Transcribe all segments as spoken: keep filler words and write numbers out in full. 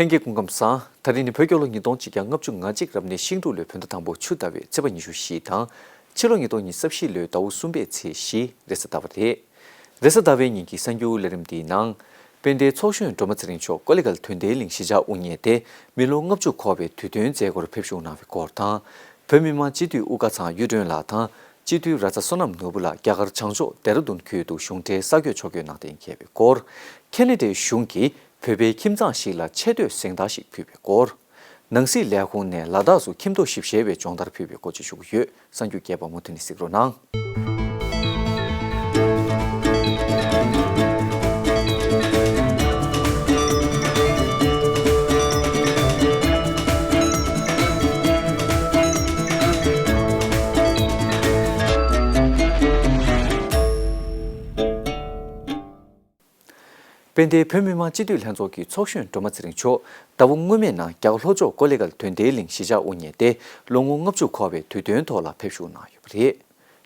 ལྷན་རྒྱས་སྐུ་ཁམས་བཟང་། ད་རིང་ནི་བོད་རྒྱལ་ལོ་ཉིས་སྟོང་ཆིག་བརྒྱ་ལྔ་བཅུ་ང་གཅིག་རབ་གནས་ཤིང་འབྲུག་ལོའི་བོད་ཟླ་དང་པོ་ཆུ་ཟླ་བའི་ཚེས་པ་ཉི་ཤུ་བཞི་དང་། ཕྱི་ལོ་ཉིས་སྟོང་ཉི་ཤུ་རྩ་བཞི་ལོའི་ཟླ་བ་གསུམ་པའི་ཚེས་བཞི་རེས་གཟའ་ཟླ་བ་རེད། རེས་གཟའ་ཟླ་བའི་ཉིན་གྱི་གསར་འགྱུར་ལས་རིམ་འདིའི་ནང་། དཔལ་ལྡན་ཚོགས་གཞོན་སྒྲོལ་མ་ཚེ་རིང་མཆོག་ཀོ་ལི་གྷལ་དོན་ལྡན་གླིང་གཞིས་ཆགས་དབུ་བརྙེས་ཏེ་མི་ལོ་ལྔ་བཅུ་འཁོར་བའི་དུས་སྟོན་མཛད་སྒོར་ཕེབས་བཞུགས་གནང་བའི་སྐོར་དང་། བོད་མི་མང་སྤྱི་འཐུས་དབུ་དཀར་ཚང་གཡུ་སྒྲོན་ལགས་དང་། སྤྱི་འཐུས་ར་ཚ་བསོད་ནམས་ནོར་བུ་ལགས་རྒྱ་གར་བྱང་ཕྱོགས་ལྡེ་ར་ལྡུན་ཁུལ་དུ་གཞུང་འབྲེལ་ས་བགོས་ཕྱོགས་བསྐྱོད་གནང་གཏན་འཁེལ་བའི་སྐོར། ཁེ་ན་ཌའི་གཞུང་གིས་བོད་པའི་ཁྱིམ་ཚང་ཞིག་ལ་ཆེ་བསྟོད་གཟེངས་རྟགས་ཤིག་ཕུལ་བའི་སྐོར། ནང་སྲིད་ལས་ཁུངས་ནས་ལ་དྭགས་སུ་ཁྱིམ་ཐོ་ཞིབ་བཤེར་བའི་སྦྱོང་བརྡར་ཕུལ་བའི་སྐོར་བཅས་ཞུ་གི་ཡོད། གསར་འགྱུར་རྒྱས་པ་མུ་མཐུད་ནས་གཟིགས་རོགས་གནང་། དཔལ་ལྡན་བོད་མི་མང་སྤྱི་འཐུས་ལྷན་ཚོགས་ཀྱི་ཚོགས་གཞོན་སྒྲོལ་མ་ཚེ་རིང་མཆོག་ཟླ་བ་སྔོན་མའི་ནང་རྒྱ་གར་ལྷོ་ཕྱོགས་ཀོ་ལི་གྷལ་དོན་ལྡན་གླིང་གཞིས་ཆགས་དབུ་བརྙེས་ཏེ་ལོ་ངོ་ལྔ་བཅུ་འཁོར་བའི་དུས་སྟོན་ཐོག་ལ་ཕེབས་བཞུགས་གནང་ཡོད་པ་རེད།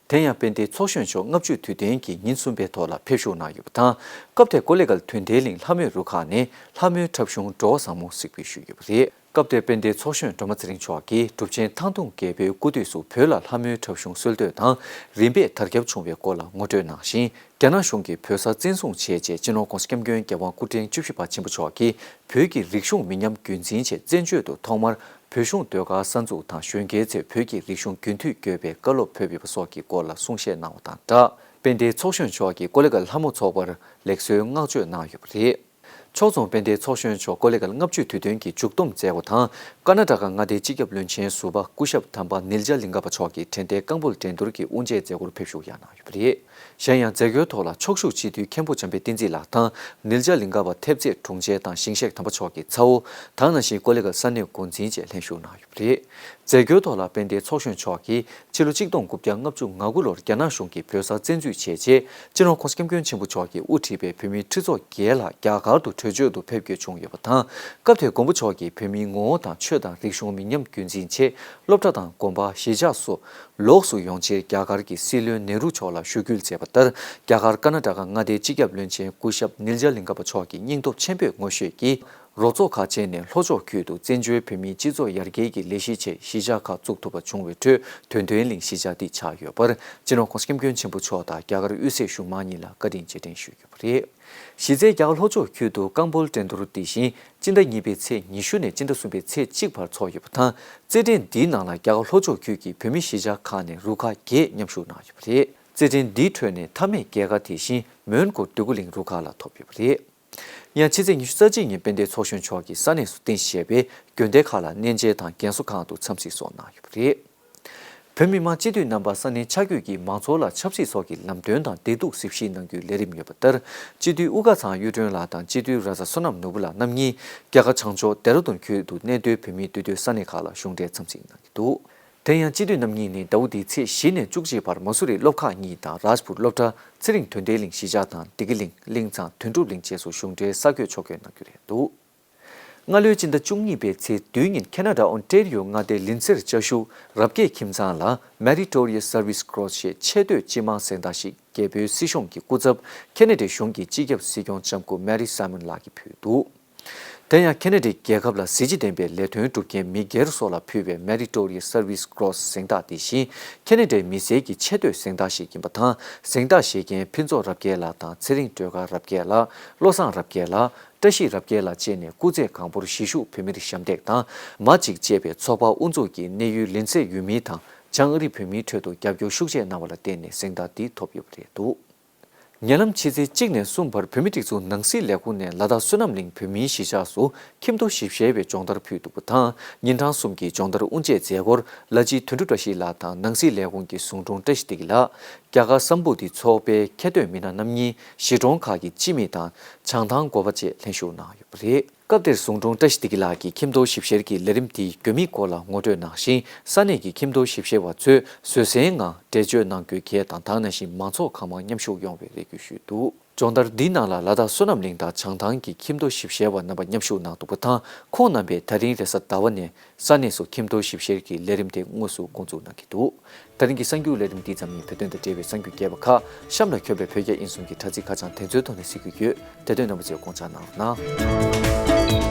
དེ་ཡང་དཔལ་ལྡན་ཚོགས་གཞོན་མཆོག་ལྔ་བཅུའི་དུས་སྟོན་གྱི་ཉིན་གསུམ་པའི་ཐོག་ལ་ཕེབས་བཞུགས་གནང་ཡོད་པ་དང་། སྐབས་དེར་ཀོ་ལི་གྷལ་དོན་ལྡན་གླིང་ལྷ་མོའི་རུ་ཁག་ནས་ལྷ་མོའི་འཁྲབ་གཞུང་འགྲོ་བ་བཟང་མོ་གཟིགས་འབུལ་ཞུས་ཡོད་པ་རེད། སྐབས་དེར་དཔལ་ལྡན་ཚོགས་གཞོན་སྒྲོལ་མ་ཚེ་རིང་མཆོག་གིས་གྲུབ་ཆེན་ཐང་སྟོང་རྒྱལ་པོའི་སྐུ་དུས་སུ་བོད་ལ་ལྷ་མོའི་འཁྲབ་གཞུང་སྲོལ་གཏོད་དང་རིམ་པས་དར་ཁྱབ་བྱུང་བའི་སྐོར་ལ་ངོ་སྤྲོད་གནང་ཞིང་། རྒྱ་ནག་གཞུང་གིས་བོད་ས་བཙན་བཟུང་བྱས་རྗེས་སྤྱི་ནོར་༸གོང་ས་༸སྐྱབས་མགོན་རྒྱལ་དབང་སྐུ་ཕྲེང་བཅུ་བཞི་པ་ཆེན་པོ་མཆོག་གིས་བོད་ཀྱི་རིག་གཞུང་མི་ཉམས་རྒྱུན་འཛིན་ཆེད་བཙན་བྱོལ་དུ་ཐོག་མར་བོད་གཞུང་ཟློས་གར་གསར་འཛུགས་དང་གཞོན་སྐྱེས་ཚོས་བོད་ཀྱི་རིག་གཞུང་རྒྱུན་མཐུད་དགོས་པའི་བཀའ་སློབ་ཕེབས་ཡོད་པ་སོགས་ཀྱི་སྐོར་ལ་གསུང་བཤད་གནང་བ་དང་སྦྲགས། དཔལ་ལྡན་ཚོགས་གཞོན་མཆོག་གིས་ཀོ་ལི་གྷལ་ལྷ་མོ་ཚོགས་པར་ལེགས་གསོའི་བསྔགས་བརྗོད་གནང་ཡོད་པ་རེད། ཕྱོགས་མཚུངས་དཔལ་ལྡན་ཚོགས་གཞོན་མཆོག་ཀོ་ལི་གྷལ་ལྔ་བཅུའི་དུས་སྟོན་གྱི་མཇུག་བསྡོམས་མཛད་སྒོ་དང་། ཀར་ན་ཊ་ཀ་མངའ་སྡེའི་སྤྱི་ཁྱབ་བློན་ཆེན་ཟུར་པ་སྐུ་ཞབས་དམ་པ་ནིལ་ཇ་ལིང་ག་པ་མཆོག་གིས་དྲན་རྟེན་རྐང་སྤོལ་འགྲན་བསྡུར་གྱི་དབུ་འབྱེད་མཛད་སྒོར་ཕེབས་བཞུགས་ཡང་གནང་ཡོད་པ་རེད། གཞན་ཡང་མཛད་སྒོའི་ཐོག་ལ་ཕྱོགས་བཞུགས་སྤྱི་འཐུས་མཁན་པོ་བྱམས་པ་བསྟན་འཛིན་ལགས་དང་ནིལ་ཇ་ལིང་ག་པ་ཐེབས་རྩེ་དྲུང་ཆེ་དང་ཞིང་གཤེགས་དམ་པ་མཆོག་གི་ཚ་བོ། ད་ག་ནང་བཞིན་ཀོ་ལི་གྷལ་ས་གནས་འགོ་འཛིན་བཅས་ལྷན་ཞུགས་གནང་ཡོད་པ་རེད། མཛད་སྒོའི་ཐོག་ལ་དཔལ་ལྡན་ཚོགས་གཞོན་མཆོག་གིས་ཕྱི་ལོ་གཅིག་སྟོང་དགུ་བརྒྱ་ལྔ་བཅུ་ང་དགུ་ལོར་རྒྱ་ནག་གཞུང་གིས་བོད་ས་བཙན་འཛུལ་བྱས་རྗེས་སྤྱི་ནོར་༸གོང་ས་༸སྐྱབས་མགོན་ཆེན་པོ་མཆོག་གིས་དབུ་ཁྲིད་པའི་བོད་མིའི་ཁྲི་ཚོགས་བརྒྱད་ལྷག་རྒྱ་གར་དུ་བྲོས་བྱོལ་དུ་ཕེབས་དགོས་བྱུང་ཡོད་པ་དང་། སྐབས་དེར་མགོན་པོ་མཆོག་གིས་བོད་མིའི་ངོ་བོ་དང་ཆོས་དང་རིག་གཞུང་མི་ཉམས་རྒྱུན་འཛིན་ཆེད་སློབ་གྲྭ་དང་དགོན་པ། གཞིས་ཆགས་སོགས་ལོགས་སུ་ཡོང་ཕྱིར་རྒྱ་གར་གྱི་སྲིད་བློན་ནེ་རུ་མཆོག་ལ་ཞུ་སྐུལ་མཛད་པ་ལྟར། རྒྱ་གར་ཀར་ན་ཊ་ཀ་མངའ་སྡེའི་སྤྱི་ཁྱབ་བློན་ཆེན་སྐུ་ཞབས་ནིལ་ཇ་ལིང་ག་པ་མཆོག་གི་སྙིང་སྟོབས་ཆེན་པོས་ངོ་ཤེས་ཀྱིས། རོགས་ཚོགས་ཁག་བཅས་ནས་ལྷོ་ཕྱོགས་ཁུལ་དུ་བཙན་བྱོལ་བོད་མིའི་སྤྱི་ཚོགས་ཡར་རྒྱས་ཀྱི་ལས་གཞི་ཆེད་གཞིས་ཆགས་ཁག་བཙུགས་ཐུབ་པ་བྱུང་བའི་ཁྲོད་དོན་ལྡན་གླིང་གཞིས་ཆགས་འདི་ཆགས་ཡོད་པར་སྤྱི་ནོར་༸གོང་ས་༸སྐྱབས་མགོན་ཆེན་པོ་མཆོག་དང་རྒྱ་གར་དབུས་སའི་གཞུང་མང་གཉིས་ལ་བཀའ་དྲིན་རྗེས་དྲན་ཞུས་ཡོད་པ་རེད། གཞི་རྩའི་རྒྱ་གར་ལྷོ་ཕྱོགས་ཁུལ་དུ་རྐང་སྤོལ་འགྲན་བསྡུར་འདི་བཞིན་སྤྱི་ཟླ་གཉིས་པའི་ཚེས་ཉི་ཤུ་ནས་སྤྱི་ཟླ་གསུམ་པའི་ཚེས་གཅིག་བར་འཚོགས་ཡོད་པ་དང་། རྩེད་འགྲན་འདིའི་ནང་ལ་རྒྱ་གར་ལྷོ་ཕྱོགས་ཁུལ་གྱི་བོད་མི་གཞིས་ཆགས་ཁག་ནས་རུ་ཁག་བརྒྱད་མཉམ་ཞུགས་གནང་ཡོད་པ་རེད། རྩེད་འགྲན་འདིའི་ཁྲོད་ནས་མཐའ་མའི་རྒྱལ་ཁ་དེ་བཞིན་མོན་གྷོ་འདོད་རྒུ་གླིང་རུ་ཁག་ལ་ཐོབ་ཡོད་པ་རེད། ཡང་ཕྱི་ཚེས་ཉི་ཤུ་རྩ་གཅིག་ཉིན་དཔལ་ལྡན་ཚོགས་གཞོན་མཆོག་གིས་ས་གནས་སུ་རྟེན་གཞི་བྱས་པའི་དགོན་སྡེ་ཁག་ལ་གནས་མཇལ་དང་རྒན་གསོ་ཁང་དུ་འཚམས་གཟིགས་སོགས་གནང་ཡོད་པ་རེད། བོད་མི་མང་སྤྱི་འཐུས་རྣམ་པ་ས་གནས་ཆ་བགོས་ཀྱིས་མང་ཚོགས་ལ་ཆབ་སྲིད་སོགས་ཀྱི་ལམ་སྟོན་དང་བདེ་སྡུག་གཟིགས་ཞིབ་གནང་རྒྱུའི་ལས་རིམ་ཡོད་པ་ལྟར། སྤྱི་འཐུས་དབུ་དཀར་ཚང་གཡུ་སྒྲོན་ལགས་དང་སྤྱི་འཐུས་ར་ས་བསོད་ནམས་ནོར་བུ་ལགས་རྣམ་གཉིས་རྒྱ་གར་བྱང་ཕྱོགས་ལྡེ་ར་ལྡུན་ཁུལ་དུ་གནས་སྡོད་བོད་མིའི་འདུས་སྡོད་ས་གནས་ཁག་ལ་གཞུང་འབྲེལ་འཚམས་གཟིགས་གནང་གི་འདུག་དེ་ཡང་སྤྱི་འཐུས་རྣམ་གཉིས་ནི་ཟླ་བ་འདིའི་ཚེས་བཞི་ནས་བཅུ་གཅིག་བར་མ་སུ་རི་སློབ་ཁག་གཉིས་དང་རཱཇ་པུར་སློབ་གྲྭ། ཚེ་རིང་དོན་ལྡན་གླིང་གཞིས་ཆགས་དང་བདེ་སྐྱིད་གླིང་། གླིང་ཚང་དོན་གྲུབ་གླིང་བཅས་སུ་གཞུང་འབྲེལ་ས་བགོས་ཕྱོགས་བསྐྱོད་གནང་རྒྱུ་རེད་འདུག་སྔ་ལོའི་སྤྱི་ཟླ་བཅུ་གཉིས་པའི་ཚེས་བདུན་ཉིན་ཁེ་ན་ཌ་ཨོན་ཊེ་རི་ཡོ་མངའ་སྡེའི་ལིན་སེར་བཅའ་བཞུགས་རབ་རྒྱས་ཁྱིམ་ཚང་ལ་Meritorious Service Cross ཞེས་ཆེ་བསྟོད་སྤྱི་མང་གཟེངས་རྟགས་ཤིག་རྒྱལ་པོའི་སྲིད་གཞུང་གི་སྐུ་ཚབ་ཁེ་ན་ཌའི་གཞུང་གི་སྤྱི་ཁྱབ་སྲིད་སྐྱོང་ལྕམ་སྐུ་Mary Simon ལགས་ཀྱིས་ཕུལ་འདུག་དེ་ཡང་ཁེ་ན་ཌའི་རྒྱལ་ཁབ་ལ་གཟི་བརྗིད་ལྡན་པའི་ལས་དོན་སྒྲུབ་མཁན་མི་སྒེར་སོགས་ལ་ཕུལ་བའི་Meritorious Service Cross གཟེངས་རྟགས་འདི་བཞིན་ཁེ་ན་ཌའི་མི་སེར་གྱི་ཆེ་བསྟོད་གཟེངས་རྟགས་ཤིག་ཡིན་པ་དང་། གཟེངས་རྟགས་བཞེས་མཁན་ཕུན་ཚོགས་རབ་རྒྱས་ལགས་དང་ཚེ་རིང་སྒྲོལ་དཀར་རབ་རྒྱས་ལགས། བློ་བཟང་རབ་རྒྱས་ལགས། བཀྲ་ཤིས་རབ་རྒྱས་ལགས་བཅས་ནས་སྐུ་ཚེ་གང་པོར་གཞིས་བཞུགས་བོད་མིར་ཞབས་འདེགས་དང་། མ་གཅིག་ཅེས་པའི་ཚོགས་པ་དབུ་འཛུགས་ཀྱིས་གནས་ཡུལ་ལིན་ཚེ་ཡུལ་མི་དང་བྱང་ཨ་རི་བོད་མིའི་ཁྲོད་དུ་རྒྱབ་སྐྱོར་ཤུགས་ཆེ་གནང་བ་ལ་བརྟེན་ནས་གཟེངས་རྟགས་འདི་ཐོབ་ཡོད་པ་རེད་འདུག་ཉེ་ལམ་ཕྱི་ཚེས་གཅིག་ནས་གསུམ་བར་བོད་མིའི་སྒྲིག་འཛུགས་ནང་སྲིད་ལས་ཁུངས་ནས་ལ་དྭགས་བསོད་ནམས་གླིང་བོད་མིའི་གཞིས་ཆགས་སུ་ཁྱིམ་ཐོ་ཞིབ་བཤེར་བའི་སྦྱོང་བརྡར་ཕུལ་འདུག་པ་དང་། ཉིན་གྲངས་གསུམ་གྱི་སྦྱོང་བརྡར་དབུ་འབྱེད་མཛད་སྒོར་ལ་སྤྱི་དོན་གྲུབ་བཀྲ་ཤིས་ལགས་དང་ནང་སྲིད་ལས་ཁུངས་ཀྱི་ཟུང་དྲུང་བཀྲ་ཤིས་བདེ་སྐྱིད་ལགས། རྒྱ་གར་སམ་བྷུ་ཏི་ཚོགས་པའི་མཁས་འདོད་མི་སྣ་རྣམ་གཉིས། གཞིས་གྲོང་ཁག་གི་སྤྱི་མི་དང་བྱང་ཐང་འགོ་པ་བཅས་ལྷན་ཞུགས་གནང་ཡོད་པ་རེད། སྐབས་དེར་ཟུང་དྲུང་བཀྲ་ཤིས་བདེ་སྐྱིད་ལགས་ཀྱིས་ཁྱིམ་ཐོ་ཞིབ་བཤེར་གྱི་ལས་རིམ་དེའི་དགོས་དམིགས་སྐོར་ལ་ངོ་སྤྲོད་གནང་ཞིང་། ས་གནས་ཀྱི་ཁྱིམ་ཐོ་ཞིབ་བཤེར་བ་ཚོས་བཟོད་བསྲན་ངང་འགྲེལ་བརྗོད་གནང་དགོས་གལ་དང་། ད་ག་ནང་བཞིན་མང་ཚོགས་གང་མང་མཉམ་ཞུགས་ཡོང་བའི་རེ་སྐུལ་ཞུས་འདུག་སྦྱོང་བརྡར་འདིའི་ནང་ལ་ལ་དྭགས་བསོད་ནམས་གླིང་དང་བྱང་ཐང་གི་ཁྱིམ་ཐོ་ཞིབ་བཤེར་བ་རྣམ་པ་མཉམ་ཞུགས་གནང་འདུག་པ་དང་། ཁོང་རྣམ་པས་ད་རིང་རེས་གཟའ་ཟླ་བ་ནས་ས་གནས་སུ་ཁྱིམ་ཐོ་ཞིབ་བཤེར་གྱི་ལས་རིམ་དེ་དངོས་སུ་འགོ་འཛུགས་གནང་གི་འདུག་ད་རིང་གི་གསར་འགྱུར་ལས་རིམ་འདི་ཙམ་ཡིན། བོད་དོན་དང་འབྲེལ་བའི་གསར་འགྱུར་རྒྱས་པ་ཁག་གཤམ་ལ་འཁོད་པའི་བོད་རྒྱ་དབྱིན་གསུམ་གྱི་དྲ་ཚིགས་ཁ་བྱང་དེ་ཚོའི་ཐོག་ནས་གཟིགས་རྒྱུ་ཡོད། དེ་དོན་རྣམ་པ་ཚོས་དགོངས་འཇགས་གནང་རོགས་གནང་།